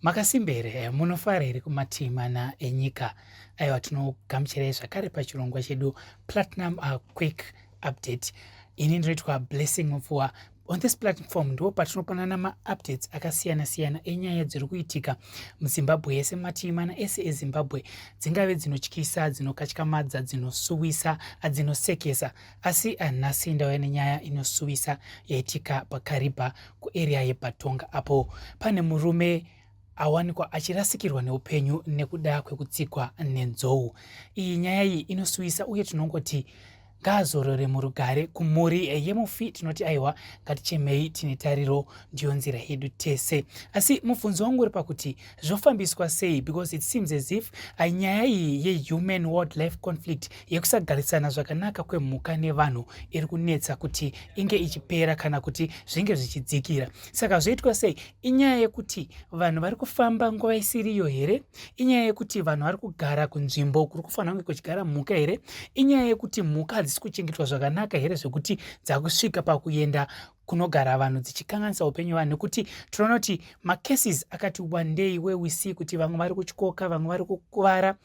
Makasimba here? Munofara here kumativi mana enyika? Aiwa, tinogamuchirai zvakare pachirongwa chedu Platinum Quick Update. Ini ndinoitwa Blessing Mupfuwa. On this platform ndipo patinopanana maupdates akasiyana-siyana enyaya dziri kuitika muZimbabwe yese, mativi mana ese eZimbabwe, dzingave dzinotyisa, dzinokatyamadza, dzinosuwisa, dzinosekesa. Asi nhasi ndauya nenyaya inosuwisa yaitika paKariba, kuarea yeBatonga, apo pane murume awanikwa achirasikirwa neupenyu nekuda kwekutsikwa nenzou. Iyi nyaya iyi inosuwisa uye tinongoti ngaazorore murugare. Kumhuri yemufi tinoti aiwa, ngatichemei tine tariro, ndiyo nzira yedu tese. Asi mubvunzo wangu uri pakuti zvofambiswa sei, because it seems as if nyaya iyi yehuman wildlife conflict, yekusagarisana zvakanaka kwemhuka nevanhu, iri kunetsa kuti inge ichipera kana kuti zvinge zvichidzikira. Saka zvoitwa sei? Inyaya yekuti vanhu vari kufamba nguva isiriyo here? Inyaya yekuti vanhu vari kugara kunzvimbo kuri kufanira kunge kuchigara mhuka here? Inyaya yekuti mhuka hadzisi kuchengetwa zvakanaka here, zvekuti dzakusvika pakuenda kunogara vanhu dzichikanganisa upenyu hwevanhu? Nekuti tinoona kuti macases akati wandei where we see kuti vamwe vari kutyoka, vamwe vari kukuvara,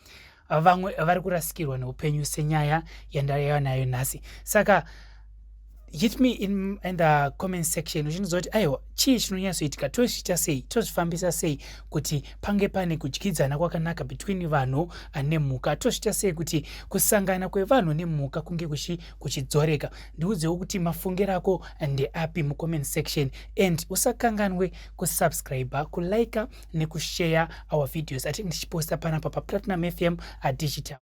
vamwe vari kurasikirwa neupenyu, senyaya yandaiva nayo nhasi. Saka hit me in the comment section uchindiudza kuti aiwa, chii chinonyatsoitika, tozviita sei, tozvifambisa sei kuti pange pane kudyidzana kwakanaka between vanhu nemhuka, tozviita sei kuti kusangana kwevanhu nemhuka kunge kuchidzoreka. Ndiudzewo kuti mafungiro ako ndeapi mucomment section, and usakanganwe kusubscribe, kulike nekushare our videos ati ndichiposta panapa paPlatinum FM Digital.